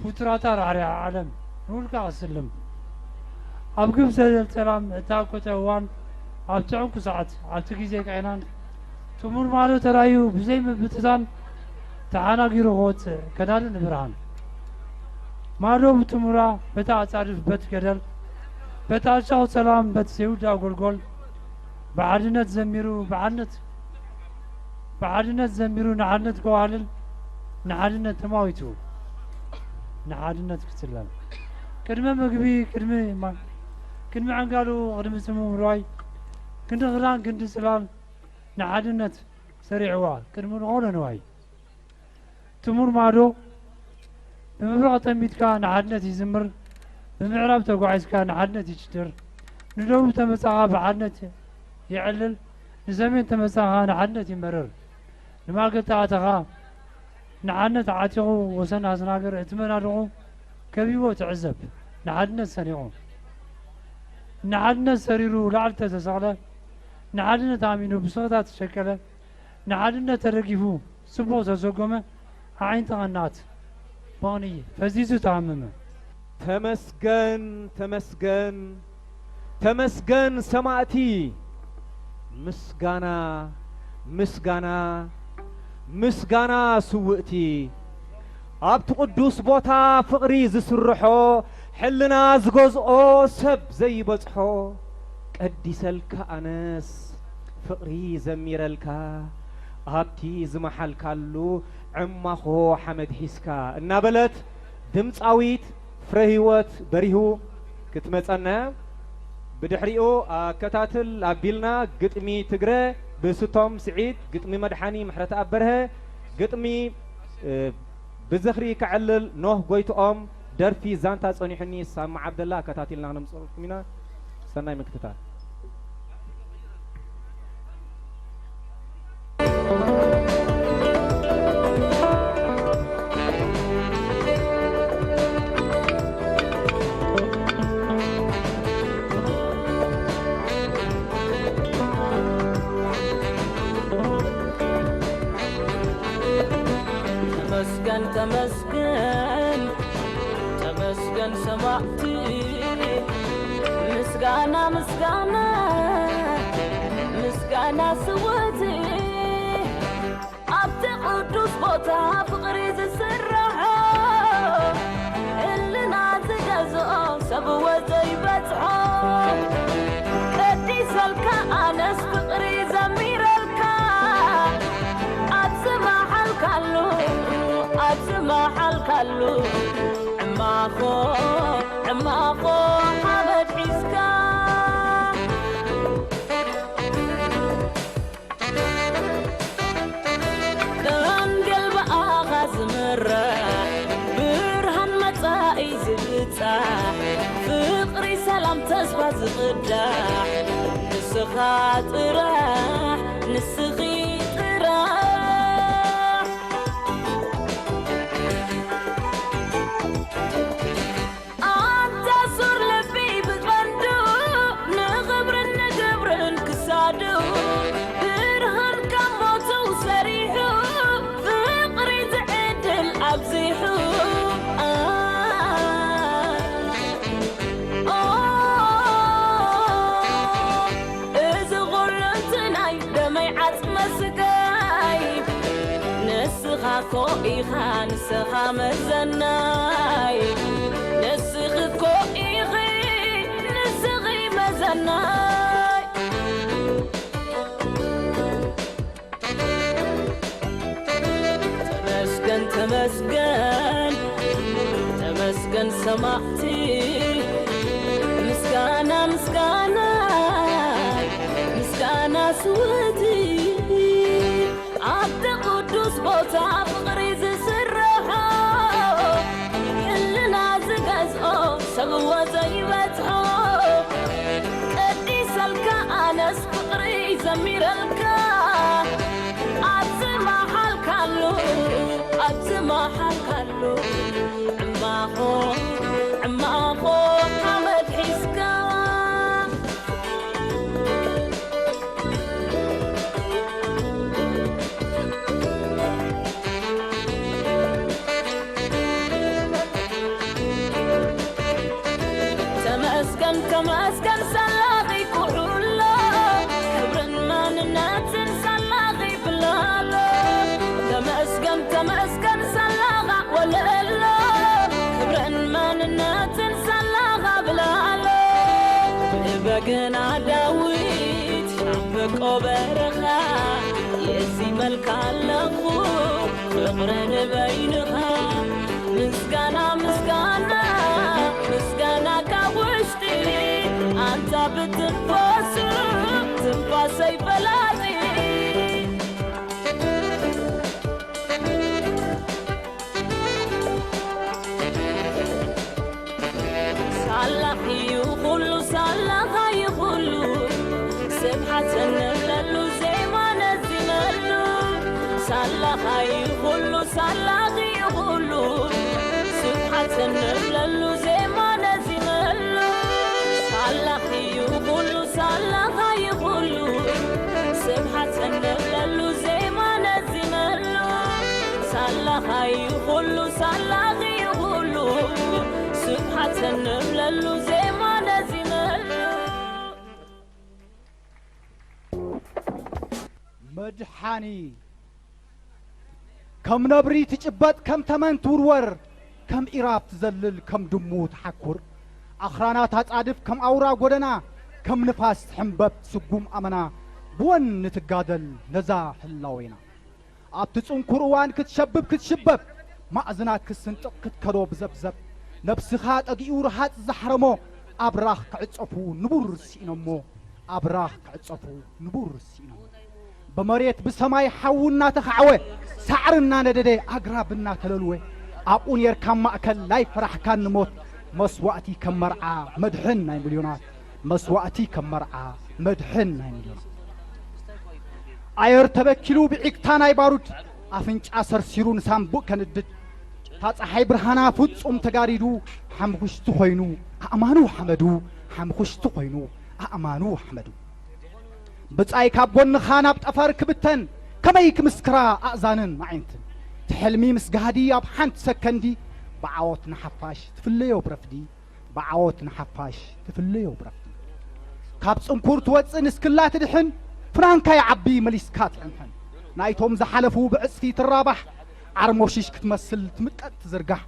ፍጡራታ ራሕሪሓ ዓለም ንውልቃ ክትስልም። ኣብ ግብ ዘደል ሰላም እታኮተ እዋን፣ ኣብቲ ዕንቁ ሰዓት፣ ኣብቲ ግዜ ቃይናን፣ ትሙር ማዶ ተራእዩ ብዘይ ምብትታን፣ ተሓናጊሩ ክወጽእ፣ ከዳሊ ንብርሃን። ማዶ ብትሙራ፣ በታ ኣጻድፍ በት ገደል፣ በታ ኣሻኹ ሰላም፣ በት ዘይውዳእ ጎልጎል፣ ብሓድነት ዘሚሩ፣ ብሓድነት፣ ብሓድነት ዘሚሩ፣ ንሓድነት ከዋህልል፣ ንሓድነት ተማዊቱ፣ ንሓድነት ክጽለል። ቅድሚ ምግቢ፣ ቅድሚ ማ-፣ ቅድሚ ዕንጋሉ፣ ቅድሚ ጽምው ምርዋይ፣ ክንዲ ክዳን፣ ክንዲ ጽላል፣ ንሓድነት ሰሪዕዋ፣ ቅድሚ ዝኾነ ንዋይ። ትሙር ማዶ፣ ብምብራቕ ተሚትካ ንሓድነት ይዝምር፣ ብምዕራብ ተጓዒዝካ ንሓድነት ይጭድር። ንደቡብ ተመጻኻ ብሓድነት የዕልል፣ ንሰሜን ተመጻኻ ንሓድነት ይመርር። ንማእከል ተኣተኻ ንሓድነት ዓቲኹ ወሰን ኣስናገር እቲ መናድቑ ከቢቦ ትዕዘብ። ንሓድነት ሰኒቑ፣ ንሓድነት ሰሪሩ ላዕሊ ተተሰቕለ፣ ንሓድነት ኣሚኑ ብስቕታ ተሸቀለ፣ ንሓድነት ተደጊፉ ጽቡቕ ተሰጎመ፣ ኣዒንቲ ቐናት በቕኒ ፈዚዙ ተሃመመ። ተመስገን፣ ተመስገን፣ ተመስገን ሰማእቲ። ምስጋና፣ ምስጋና፣ ምስጋና ስውእቲ። ኣብቲ ቅዱስ ቦታ ፍቕሪ ዝስርሖ፣ ሕልና ዝገዝኦ ሰብ ዘይበጽሖ፣ ቀዲሰልካ ኣነስ ፍቕሪ ዘሚረልካ፣ ኣብቲ ዝመሓልካሉ ዕማኾ ሓመድ ሒዝካ እናበለት ድምጻዊት ፍረህይወት በሪሁ ክትመጸና። ብድሕሪኡ ኣከታትል ኣቢልና ግጥሚ ትግረ ብስቶም ስዒድ፣ ግጥሚ መድሓኒ ምሕረተኣብ በርሀ፣ ግጥሚ፣ እ፣ ብዝኽሪ ከዕልል ኖህ ጎይትኦም፣ ደርፊ ዛንታ ጸኒሑኒ ሳማ ዓብደላ ኣከታቲልና ክነምጽኣልኩም ኢና። ሰናይ ምክትታል። ተመስገን፣ ተመስገን፣ ተመስገን ሰማዕቲ። ምስጋና፣ ምስጋና፣ ምስጋና ስውእቲ። ኣብቲ ቅዱስ ቦታ ፍቕሪ ዝስርሖ፣ ሕልና ዝገዝኦ ሰብ ወዘይበጽሖ። ቀዲሰልካ ኣነስ ፍቕሪ ዘሚረልካ፣ ኣብ ዝመሓልካሉ፣ ኣብ ዝመሓልካሉ፣ ዕማኾ፣ ዕማኾ ሓመድ ሒዝካ። ደንገል ብኣኻ ዝምራሕ፣ ብርሃን መጻኢ ዝብጻሕ፣ ፍቕሪ ሰላም ተስፋ ዝቕዳሕ፣ ንስኻ ጥራሕ፣ ንስኺ ጥራሕ። ኣንታ ሱር ልቢ ብቐንዱ፣ ንኽብርን ንግብርን ክሳዱ፣ ብርሃን ካብ ሞቱ ሰሪሑ፣ ፍቕሪ ዝዕድል ኣብዚሑ። ኣ፣ ኦ፣ እዚ ኹሉ እንትናይ ደመይ ዓጽመ ስጋይ፣ ንስኻ እኮ ኢኻ፣ ንስኻ መዘናይ። ንስኺ እኮ ኢኺ፣ ንስኺ መዘናይ። ተመስገን፣ ተመስገን፣ ተመስገን ሰማዕቲ። ምስጋና፣ ምስጋና፣ ምስጋና ስውእቲ ኣብቲ ቅዱስ ቦታ ፍቕሪ ዝስርሖ፣ ክልና ዝገዝኦ ሰብ እወ ዘይበጽሖ፣ ቀዲሰልካ ኣነስ ፍቕሪ ዘሚረልካ፣ ኣብዚ መሓልካሉ፣ ኣብዚ መሓልካሉ፣ ዕማኾ፣ ዕማኾ ሓመድ ሒዝካ። ተመስገን፣ ተመስገን ሳላኺ ኩሕሎ፣ ክብርን መንነትን ሳላኺ ብላሎ። ተመስገን፣ ተመስገን ሳላኻ ወለሎ፣ ክብርን መንነትን ሳላኻ ብላሎ። ንበገና ዳዊት ሻምበቆ በረኻ የዚመልካ ኣለኹ፣ ፍቕሪ ንበይንኻ። ምስጋና፣ ምስጋና፣ ምስጋና ካብ ውሽጢ ኣንታ ብትንፋሱ ትንፋሰይ ፈላጢ። ሳላኺ እዩ ኩሉ፣ ሳላኻ እዩ ኩሉ፣ ስብሓት እንብለሉ፣ ዜማ ነዚመሉ። ሳላኻ እዩ ኩሉ፣ ሳላኺ እዩ ኩሉ፣ ስብሓት እንብለሉ፣ ዜማ ነዚመሉ። ሳላኺ እዩ ኩሉ፣ ሳላኻ እዩ ኩሉ፣ ስብሓት እንብለሉ፣ ዜማ ነዚመሉ። ሳላኻ እዩ ኩሉ፣ ሳላኺ እዩ ኩሉ፣ ስብሓት እንብለሉ፣ ዜማ ነዚመሉ። መድሓኒ፣ ከም ነብሪ ትጭበጥ፣ ከም ተመን ትውርወር፣ ከም ኢራብ ትዘልል፣ ከም ድሙ ትሓኩር፣ ኣኽራና ታጻድፍ፣ ከም ኣውራ ጎደና፣ ከም ንፋስ ትሕምበብ ስጉም ኣመና፣ ብወኒ ትጋደል ነዛ ህላዌና። ኣብቲ ጽንኩር እዋን ክትሸብብ ክትሽበብ፣ ማእዝናት ክትስንጥቕ ክትከዶ ብዘብዘብ፣ ነብስኻ ጠጊኡ ረሃጽ ዝሓረሞ፣ ኣብራኽ ክዕጸፉ ንቡር ስኢኖሞ፣ ኣብራኽ ክዕጸፉ ንቡር ስኢኖሞ። ብመሬት ብሰማይ ሓዊ እናተኻዕወ፣ ሳዕሪ እናነደደ፣ ኣግራብ እናተለልወ፣ ኣብኡ ኔርካ ማእከል ናይ ፈራሕካኒ ሞት፣ መስዋእቲ ከም መርዓ መድሕን ናይ ሚልዮናት፣ መስዋእቲ ከም መርዓ መድሕን ናይ ሚልዮናት። ኣየር ተበኪሉ ብዒግታ ናይ ባሩድ፣ ኣፍንጫ ሰርሲሩ ንሳምቡእ ከንድድ፣ እታ ጸሓይ ብርሃና ፍጹም ተጋዲዱ፣ ሓምኹሽቲ ኮይኑ ኣእማኑ ሓመዱ፣ ሓምኹሽቲ ኮይኑ ኣእማኑ ሓመዱ። ብጻይ ካብ ጎንኻ ናብ ጠፈር ክብተን፣ ከመይ ክምስክራ ኣእዛንን ኣዒንትን? እቲ ሕልሚ ምስ ጋህዲ ኣብ ሓንቲ ሰከንዲ፣ ብዓወት ንሓፋሽ ትፍለዮ ብረፍዲ፣ ብዓወት ንሓፋሽ ትፍለዮ ብረፍዲ። ካብ ጽንኩር ትወጽእ ንስክላ ትድሕን፣ ፍናንካ ይዓቢ መሊስካ ትሕንሕን። ናይቶም ዝሓለፉ ብዕጽፊ ትራባሕ፣ ዓርሞሽሽ ክትመስል ትምጠጥ ትዝርጋሕ።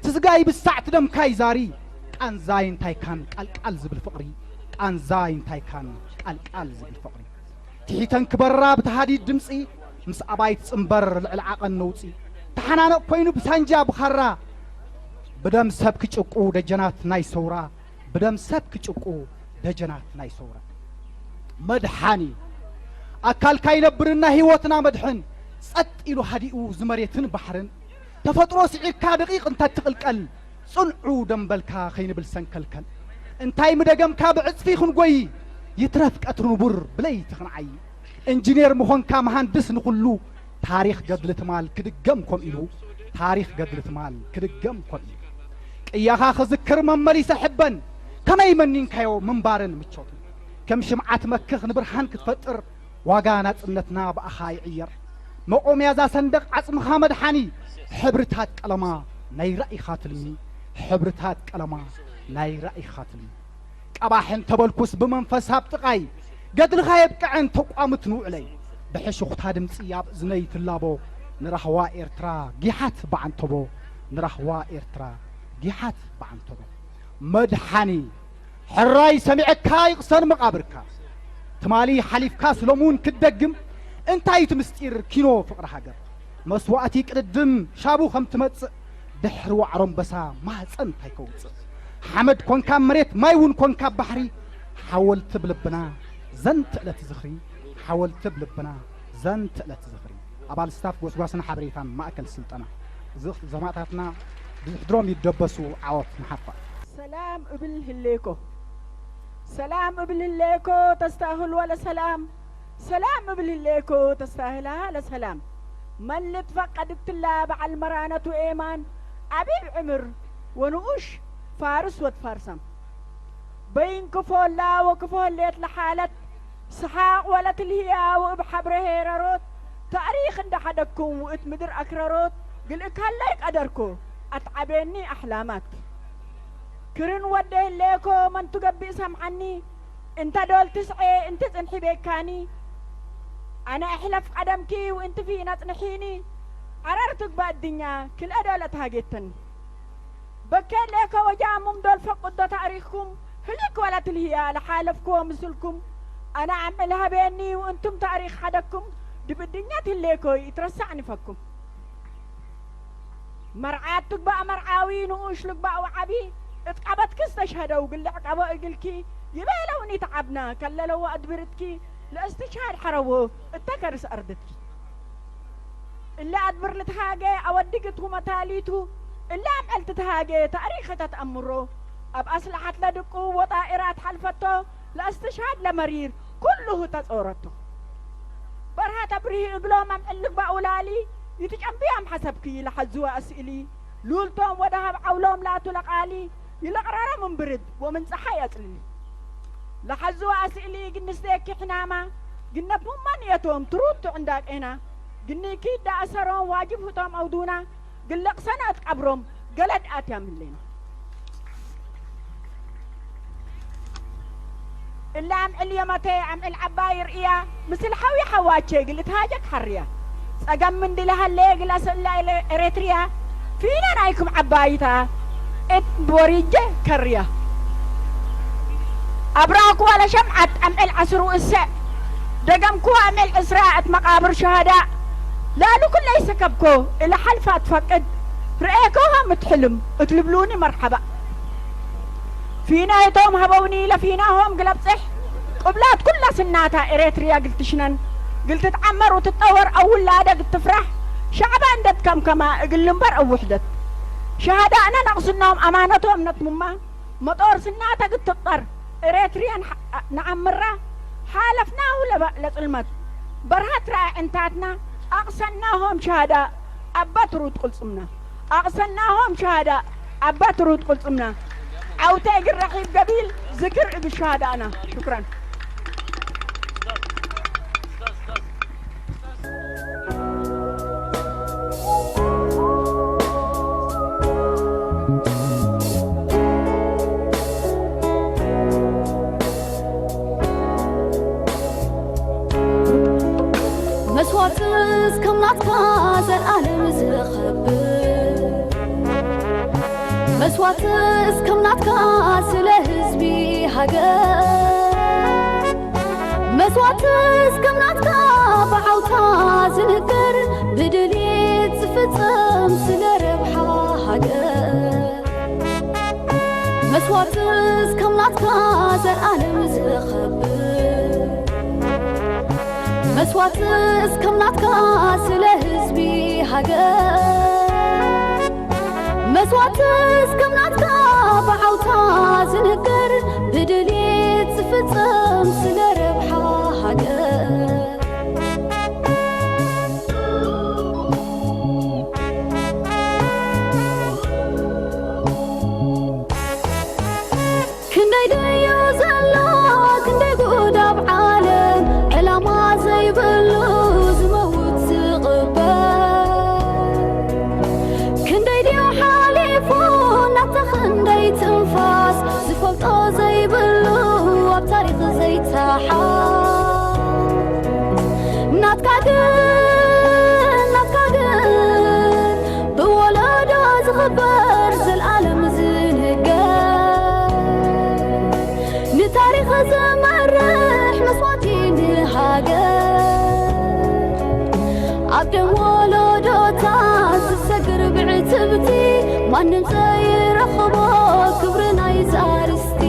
ትዝጋይ ብሳዕ ትደምካይ ዛሪ፣ ቃንዛይ እንታይካን ቃልቃል ዝብል ፍቕሪ፣ ቃንዛይ እንታይካን ቃልቃል ዝብል ፍቕሪ። ትሒተን ክበራ ብተሃዲድ ድምጺ፣ ምስ ኣባይ ትጽንበር ልዕሊ ዓቐን ነውጺ። ተሓናነቕ ኮይኑ ብሳንጃ ብኻራ፣ ብደም ሰብ ክጭቁ ደጀናት ናይ ሰውራ፣ ብደም ሰብ ክጭቁ ደጀናት ናይ ሰውራ። መድሓኒ ኣካልካ ይነብርና ህይወትና መድሕን፣ ጸጥ ኢሉ ሃዲኡ ዝመሬትን ባሕርን። ተፈጥሮ ስዒርካ ደቂቕ እንተትቕልቀል፣ ጽንዑ ደምበልካ ከይንብል ሰንከልከል። እንታይ ምደገምካ ብዕጽፊ ክንጎይ፣ ይትረፍ ቀትሪ ንቡር ብለይቲ ክንዓዪ። እንጂኔር ምኾንካ መሃንድስ ንኹሉ፣ ታሪኽ ገድሊ ትማል ክድገም ከምኡ ኢሉ፣ ታሪኽ ገድሊ ትማል ክድገም ከምኡ ኢሉ። ቅያኻ ክዝክር መመሊሰ ሕበን፣ ከመይ መኒንካዮ ምንባርን ምቾትን። ከም ሽምዓ ትመክኽ ንብርሃን ክትፈጥር፣ ዋጋ ናጽነትና ብኣኻ ይዕየር። መቆምያ እዛ ሰንደቕ ዓጽምኻ መድሓኒ፣ ሕብርታት ቀለማ ናይ ራኢኻ ትልሚ፣ ሕብርታት ቀለማ ናይ ራኢኻ ትልሚ። ቀባሕ እንተበልኩስ ብመንፈስ ኣብ ጥቓይ፣ ገድልኻ የብቅዐን ተቋምት ንውዕለይ። ብሕሹኽታ ድምጺ ኣብ እዝነይ ትላቦ፣ ንራህዋ ኤርትራ ጊሓት ብዓንተቦ፣ ንራህዋ ኤርትራ ጊሓት ብዓንተቦ። መድሓኒ ሕራይ ሰሚዐካ ይቕሰን መቓብርካ። ትማሊ ሓሊፍካስ ሎምውን ክትደግም፣ እንታይ እቲ ምስጢር ኪኖ ፍቕሪ ሃገር? መስዋእቲ ቅድድም ሻቡ ከም ትመጽእ፣ ድሕሪ ዋዕሮ ኣንበሳ ማህጸን እንታይ ከውጽእ? ሓመድ ኮንካ መሬት፣ ማይ እውን ኮንካ ባሕሪ፣ ሓወልቲ ብልብና ዘንተ ዕለት ዝኽሪ፣ ሓወልቲ ኣብ ልብና ዘንት ዕለት ዝኽሪ። ኣባል ስታፍ ጎስጓስን ሓበሬታን ማእከል ስልጠና። እዚ ሰማእታትና ብዝሕድሮም ይደበሱ። ዓወት ንሓፋ። ሰላም እብል ህሌኮ፣ ሰላም እብል ህሌኮ፣ ተስታህል ወለ ሰላም፣ ሰላም እብል ህሌኮ፣ ተስታህላ ለሰላም። መን ልትፈቀድ እትላ በዓል መራነቱ ኤማን፣ ዓቢብ ዕምር ወንኡሽ ፋርስ ወትፋርሳም። በይን ክፎላ ወክፎ ህሌት ለሓለት፣ ሰሓቕ ወለት ልህያ ወእብ ሓብረ ሄረሮት፣ ታእሪኽ እንዳ ሓደግኩም ውእት ምድር ኣክረሮት፣ ግልእካላይ ቀደርኮ ኣትዓቤኒ ኣሕላማት። ክርን ወደ ህሌኮ መንቱ ገቢእ ሰምዓኒ፣ እንተ ዶል ትስዔ እንቲ ጽንሒ ቤካኒ፣ ኣነ እሕለፍ ቀደምኪ ውእንቲ ፊና ጽንሒኒ፣ ዓረር ትግባእ እድኛ ክልአ ዶል ኣትሃጌተኒ። በኬሌ ከወጃሙም ዶል ፈቁዶ ታሪኽኩም ህልክ ወላ ትልህያ ለሓለፍክዎ ምስልኩም ኣነ ዓምዕል ሃቤኒ ወእንቱም ታሪኽ ሓደኩም ድብድኛ ትህሌኮይ ይትረሳዕ ንፈኩም። መርዓት ትግባእ መርዓዊ ንኡሽ ልግባእ ወዓቢ እትቃበትክ ዝተሽሃደው ግልዕ ቀቦ እግልኪ ይበለውኒ ተዓብና ከለለዎ ኣድብርትኪ ለእስትሽሃድ ሓረዎ እተከርስ ኣርድትኪ። እለ ኣድብር ልትሃገ ኣወድግት ሁመታሊቱ እለ ኣምዕል ትትሃገ ታሪኸ ተትኣምሮ ኣብ ኣስላሓት ለድቁ ወጣኢራት ሓልፈቶ ለእስትሽሃድ ለመሪር ኩሉ ተጸወረቶ። በርሃ ተብርሂ እግሎም ኣምዕል ልግባእ ውላሊ ይትጨንብዮም ሓሰብኪ ለሓዝዋ ኣስእሊ ሉልቶም ወደ ሃብ ዓውሎም ላቱ ለቃሊ ይለቕረሮም እምብርድ ወምን ጸሓይ ኣጽልሊ። ለሓዝዋ ኣስእሊ ግንስቴኪ ሕናማ ግነብ ሙማን የቶም ትሩቱ ዕንዳቄና ግኒኪ ደኣሰሮም ዋጅብ ህቶም ኣውዱና ግለቕ ሰናት ቀብሮም ገለድ ኣትያ ምሌና። እላ ኣምዕል የመተ ኣምዕል ዓባይ ርእያ ምስል ሓዊ ሓዋቼ ግል እትሃጀክ ሓርያ ጸገም ምንዲ ለሃለ ግል ኣሰላ ኤረትርያ ፊና ናይኩም ዓባይታ እት ቦሪጀ ከርያ ኣብራኩዋ ለሸምዓት ኣምዕል ዓስሩ እሰዕ ደገምኩዋ ኣምዕል ዕስራ እት መቃብር ሸሃዳ ላሉ ኩለይ ሰከብኮ እለ ሓልፋ ትፈቅድ ርኤኮ ሃም እትሕልም እትልብሉኒ መርሓባ። ፊና እቶም ሃበውኒ ለፊናሆም ግለብጽሕ ቅብላት ኩላ ስናታ ኤረትርያ ግልትሽነን ግልትትዓመር ውትጠወር ኣውላደ ግትፍራሕ ሻዕባ እንደት ከምከማ እግል እምበር ኣውሕደት ሸሃዳእነ ነቕስኖም ኣማነቶም ነትሙማ መጦር ስናተ ግትብጠር ኤረትርያን ንዓምራ ሓለፍናሁ ለጽልመት በርሃት ረኣዕንታትና ኣቕሰናሆም ሸሃዳ ኣባ ትሩት ቅልጽምና ኣቕሰናሆም ሸሃዳ ኣባ ትሩት ቅልጽምና ዓውተ እግል ረሒብ ገቢል ዝክር እብ ሸሃዳእና። ሽክራን። መስዋእትስ ከም ናትካ ዘልኣለም ዝኸብር መስዋእትስ ከም ናትካ ስለ ህዝቢ ሃገር መስዋእትስ ከም ናትካ ብዓውታ ዝንገር ብድልየት ዝፍጸም ስለ ረብሓ ሃገር መስዋእትስ ከም ናትካ ዘልኣለም ዝኸብር መስዋእትስ ከም ናትካ ስለ ህዝቢ ሃገር መስዋእትስ ከም ናትካ ብዓውታ ዝንገር ብድልየት ዝፍጸም ስለ ረብሓ ሃገር ክንደይ ደዮ ዘሎ ክንደይ ጉድ ኣብ ዓለም ዕላማ ዘይብሉ ዝመውት ዝቕበር ክንደይ ድዮ ሓሊፉ ናብታ ክንደይ ትንፋስ ዝፈልጦ ዘይብሉ ኣብ ታሪኽ ዘይተሓዝ ናትካ ግን ናትካ ግን ብወለዶ ዝኽበር ዘልኣለም ዝንገር ንታሪኽ ዘመርሕ መስዋእቲ ንሃገር ኣብ ደም ወለዶታት ዝሰግር ብዕትብቲ ማንም ዘይረኽቦ ክብሪ ናይዛ ርስቲ።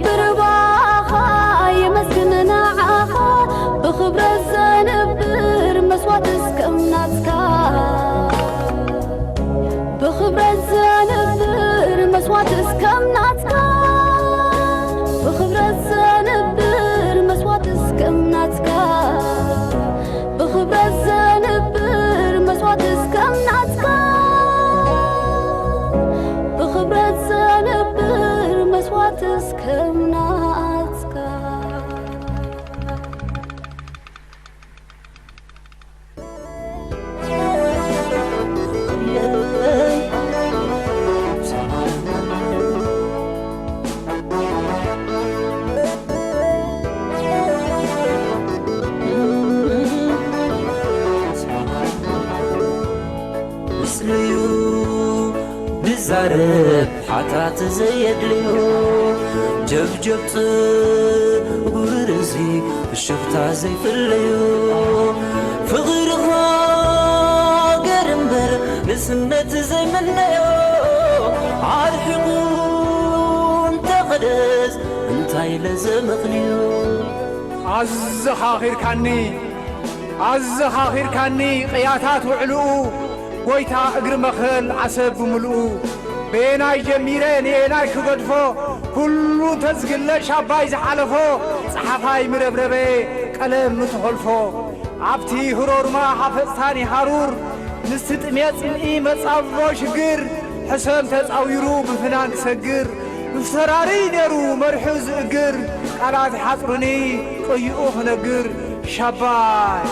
ብርባኻ የመስግን ንዓኻ፣ ብኽብረት ዘንብር መስዋዕት እስከም ናትካ። ብኽብረት ዘንብር መስዋዕት እስከም ናትካ። ብኽብረት ዘንብር መስዋዕት እስከም ናትካ። ብኽብረት ዘንብር መስዋዕት እስከም ናትካ። ብኽብረት ዘንብር መስዋዕት እስከም ናትካ። ምስሉዩ ድዛረብ ሓታት ዘየድልዮ፣ ጀብጀብ ጽጉር ርእሲ ፍሽኽታ ዘይፍለዮ፣ ፍቕርኻ ገር እምበር ንስነት ዘይምነዮ፣ ኣርሒቑ እንተኸደስ እንታይ ለዘመኽንዮ። ኣዘኻኺርካኒ፣ ኣዘኻኺርካኒ ቅያታት ውዕልኡ፣ ጎይታ እግሪ መኸል ዓሰብ ብምልኡ። በየናይ ጀሚረ ንየናይ ክገድፎ፣ ኩሉ እንተዝግለ ሻባይ ዝሓለፎ፣ ጸሓፋይ ምረብረበ ቀለም ምትኾልፎ። ኣብቲ ህሮርማ ሃፈጽታኒ ሃሩር፣ ምስቲ ጥሜት ጽምኢ መጻብቦ ሽግር፣ ሕሰም ተጻዊሩ ብፍናን ክሰግር፣ ብፍተራሪ ነይሩ መሪሑ ዝእግር፣ ቃላት ይሓጽሩኒ ቅይኡ ክነግር፣ ሻባይ።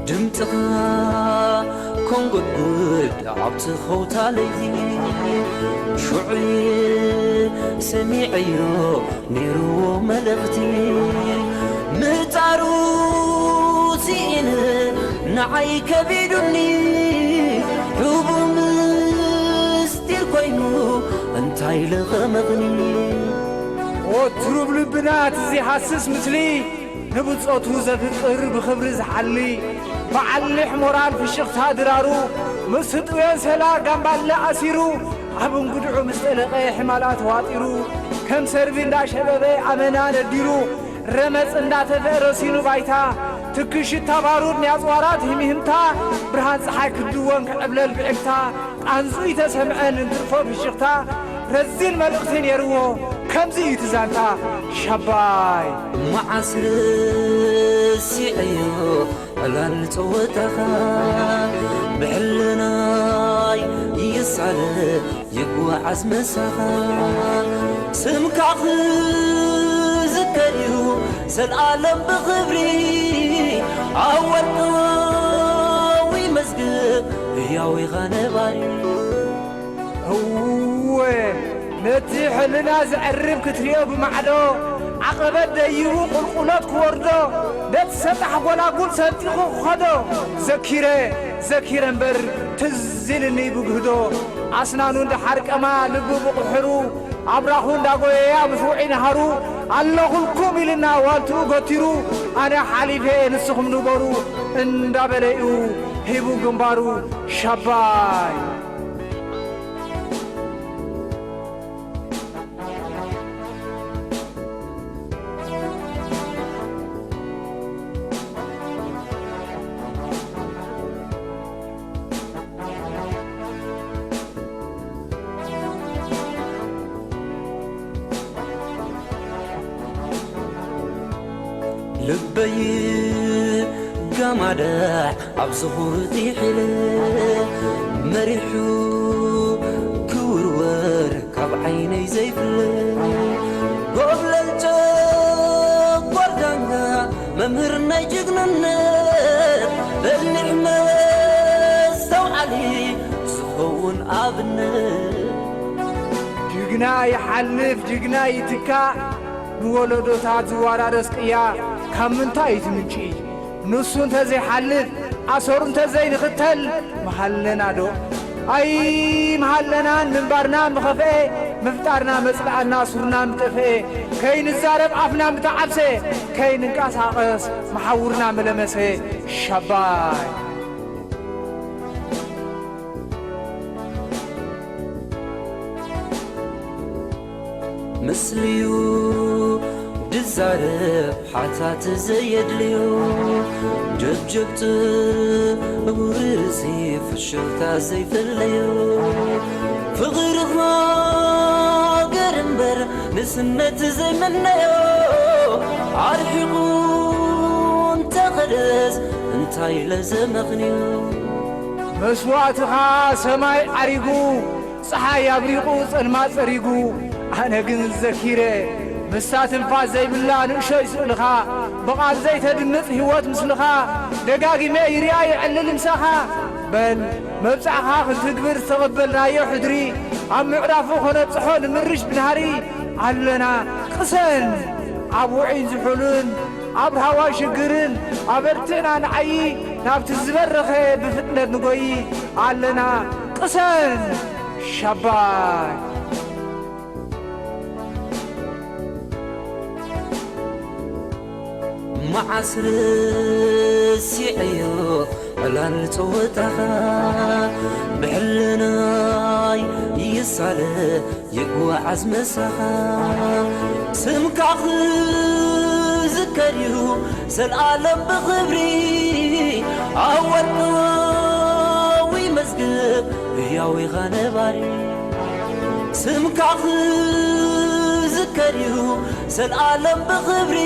ድምጽኻ ኮንጎድጉድ ኣብቲ ኸውታ ለይቲ፣ ሽዑ ሰሚዐዮ ነይርዎ መልእኽቲ። ምጻሩ ስኢነ ንዓይ ከቢዱኒ፣ ሕቡእ ምስጢር ኮይኑ እንታይ ለኸመኽኒ። ወትሩ ብልብና እቲ ዘይሃስስ ምስሊ፣ ንብጾቱ ዘፍቅር ብኽብሪ ዝሓሊ፣ በዓል ሊሕ ሞራል ፍሽኽታ ድራሩ፣ ምስ ህጡየን ሰላ ጋምባለ ኣሲሩ፣ ኣብ እንጉድዑ ምስ ጠለቐ ሕማላ ተዋጢሩ፣ ከም ሰርቢ እንዳሸበበ ኣመና ነዲሩ፣ ረመጽ እንዳተፈ ረሲኑ ባይታ፣ ትኪ ሽታ ባሩድ ናይ ኣጽዋራት ህምህምታ፣ ብርሃን ጸሓይ ክድወን ክዕብለል ብዕግታ፣ ቃንዙ ይተሰምዐን እንትርፎ ፍሽኽታ፣ ረዚን መልእኽቲ ነይርዎ፣ ከምዚ እዩ እቲ ዛንታ ሻባይ። መዓስ ረሲዐዮ ዕላል ጸወታኻ፣ ብሕልናይ ይሳለ ይጓዓዝ ምሳኻ። ስምካ ክዝከር እዩ ዘልኣለም ብኽብሪ፣ ኣብ ወርቃዊ መዝገብ ህያው ኢኻ ነባሪ። እወ፣ ነቲ ሕልና ዘዕርብ ክትሪኦ ብማዕዶ፣ ዓቐበት ደይቡ ቁልቁለት ክወርዶ፣ ነቲ ሰጣሕ ጎላጉል ሰንጢቑ ክኸዶ፣ ዘኪረ፣ ዘኪረ እምበር ትዝ ኢልኒ ብግህዶ። ኣስናኑ እንዳሓርቀማ ልቡ ብቑሕሩ፣ ኣብራኹ እንዳጎየያ ምስ ውዑይ ነሃሩ፣ ኣለኹልኩም ኢልና ዋልትኡ ገቲሩ፣ ኣነ ሓሊፈ ንስኹም ንበሩ እንዳበለ'ዩ ሂቡ ግንባሩ ሻባይ። ልበይ ጋማዳ ኣብ ዝኹር ጢሒለ መሪሑ ክውርወር ካብ ዓይነይ ዘይፍለ። ጎብለል ጨጓር ዳኛ መምህር ናይ ጅግንነት በሊሕ መስተውዓሊ ዝኸውን ኣብነት። ጅግና ይሓልፍ ጅግና ይትካእ፣ ንወለዶታት ዝወራረስ ቅያ ካብ ምንታይ እዩ ትምንጪ? ንሱ እንተዘይሓልፍ ኣሰሩ እንተዘይንኽተል ምሃለና ዶ? ኣይ ምሃለናን ምንባርና ምኸፍአ፣ ምፍጣርና መጽልኣና ሱርና ምጠፍአ፣ ከይንዛረብ ኣፍና ምተዓብሰ፣ ከይንንቀሳቐስ መሓውርና ምለመሰ። ሻባይ። ምስልዩ ድዛረብ ሓታት ዘየድልዩ ጀብጀብቲ ውርሲ ፍሽልታ ዘይፍለዩ ፍቕርኻ ገር እምበር ንስነት ዘይምነዮ ኣርሒቑ እንተኸደስ እንታይ ለዘመኽንዩ መስዋእትኻ ሰማይ ዓሪጉ ጸሓይ ኣብሪቑ ጸልማ ጸሪጉ ኣነ ግን ዘኪረ ምስታ ትንፋስ ዘይብላ ንእሾይ ስእልኻ ብቓል ዘይተድምጽ ህይወት ምስልኻ ደጋጊመ ይርኣ ይዕልል ምሳኻ በል መብጻዕኻ ክትግብር ዝተቐበልናዮ ሕድሪ ኣብ ምዕራፉ ከነብጽሖ ንምርሽ ብናህሪ ኣለና ቅሰን ኣብ ውዑይን ዝሑልን ኣብ ሃዋ ሽግርን ኣበርትዕና ንዓዪ ናብቲ ዝበረኸ ብፍጥነት ንጎዪ ኣለና ቅሰን ሻባይ መዓስ ርሲዐዮ ዕላል ጸወታኻ ብሕልናይ ይሳለ ይጓዓዝ ምሳኻ ስምካ ክዝከር እዩ ዘልኣለም ብኽብሪ ኣብ ወርቃዊ መዝግብ ህያው ኢኻ ነባሪ ስምካ ክዝከር እዩ ዘልኣለም ብኽብሪ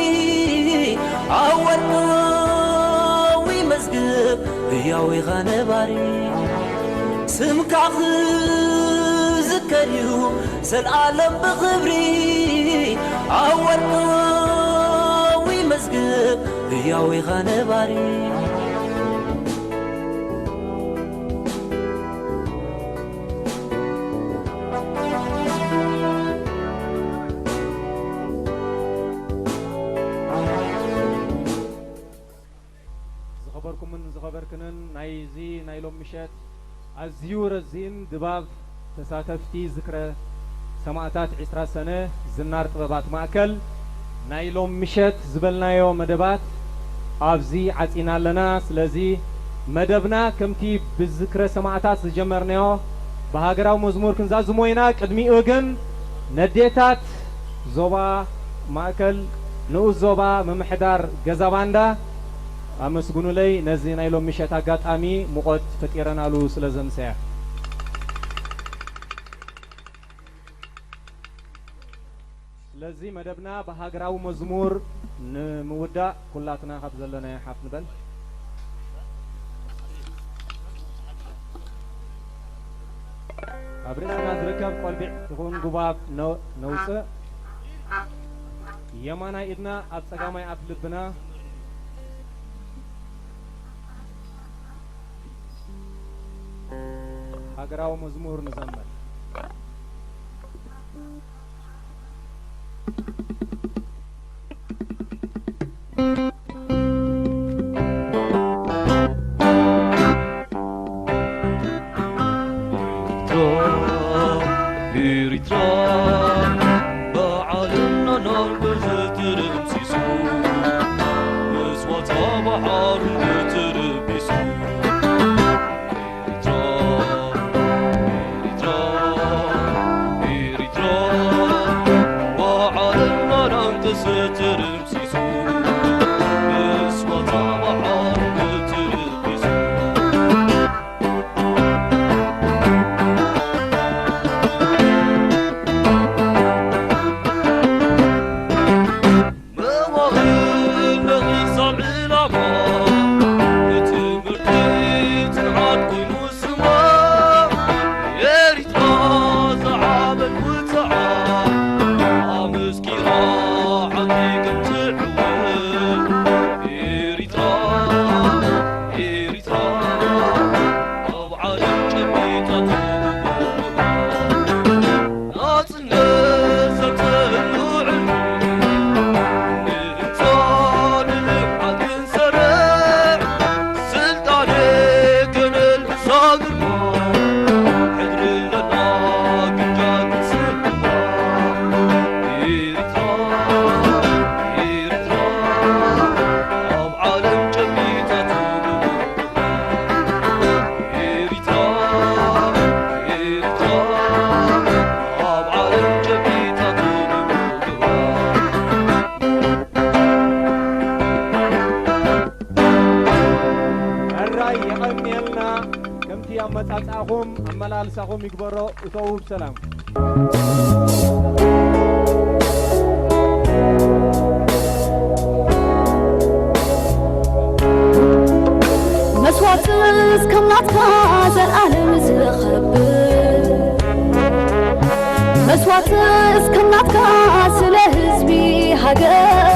ኣብ ወርቃዊ መዝግብ ህያው ኢኻ ነባሪ ስምካ ክዝከር እዩ ዘልኣለም ብኽብሪ ኣብ ወርቃዊ መዝግብ ህያው ኢኻ ነባሪ ዝኸበርኩምን ዝኸበርክንን ናይዚ ናይ ሎም ምሸት ኣዝዩ ረዚን ድባብ ተሳተፍቲ ዝክረ ሰማእታት ዕስራ ሰነ ዝናር ጥበባት ማእከል ናይ ሎም ምሸት ዝበልናዮ መደባት ኣብዚ ዓጺና ኣለና። ስለዚ መደብና ከምቲ ብዝክረ ሰማእታት ዝጀመርናዮ ብሃገራዊ መዝሙር ክንዛዝሞ ኢና። ቅድሚኡ ግን ነዴታት ዞባ ማእከል ንኡስ ዞባ ምምሕዳር ገዛ ባንዳ ኣመስግኑለይ ነዚ ናይ ሎም ምሸት ኣጋጣሚ ሙቐት ፈጢረናሉ ስለ ዘምሰያ። ስለዚ መደብና ብሃገራዊ መዝሙር ንምውዳእ ኩላትና ካብ ዘለናዮ ሓፍ ንበል። ኣብ ርእስና ዝርከብ ቆልቢዕ ይኹን ጉባብ ነውፅእ። የማናይ ኢድና ኣብ ፀጋማይ ኣፍ ልብና ሃገራዊ መዝሙር ንዘምር። የልና። ከምቲ ኣመጻጽኣኹም ኣመላልሳኹም ይግበሮ። እተዉ ብሰላም። መስዋዕትስ ከም ናትካ ዘልኣለም ዝኸብር፣ መስዋዕትስ ከም ናትካ ስለ ህዝቢ ሃገር